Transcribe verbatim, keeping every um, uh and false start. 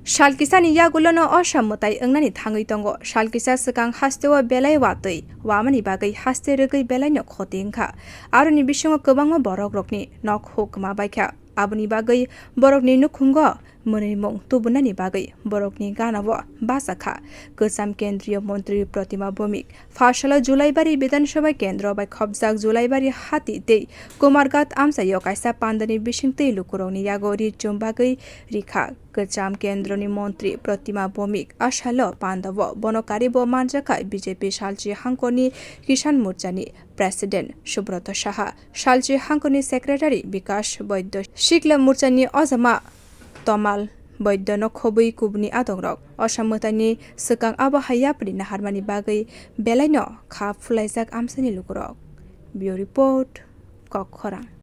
Sal kisani yagulono osa mwtai wngnani thangwi tongo. Sal kisa swkang hasteo belai watwi wamani bagwi haste rwgwi belaino khoti wngkha. Aroni bisingo kwbangma borokrokni nok huk kwma baikha. Aboni bagwi borokni nukhungo mwnwimung tubunani bagwi borokni ganao bachakha kwcham kendriyo montri Protima Bhowmik. Phasalo Julaibari Bidhan Sabha kendro bai khopjak Julaibari hati tei Kumarghat amchaio kaisa pandani bisingtwi lukurokni yago ri chum bagwi rikha. Kwcham kendroni montri Protima Bhowmik asalo pandao bono karibo manjakha B J P salchi hangkorni Kisan Morchani President Subroto Saha, salchi hangkorni Secretary Bikash Boidyo, Sikla Morchani ojama Tomal Boidyono khobwi kubuni adongrok. Osa mwtaini swkang abo hai yapri naharmani bagwi belaino kha phulaijak amchaini lukurok. Bureau Report, Kokkhorang.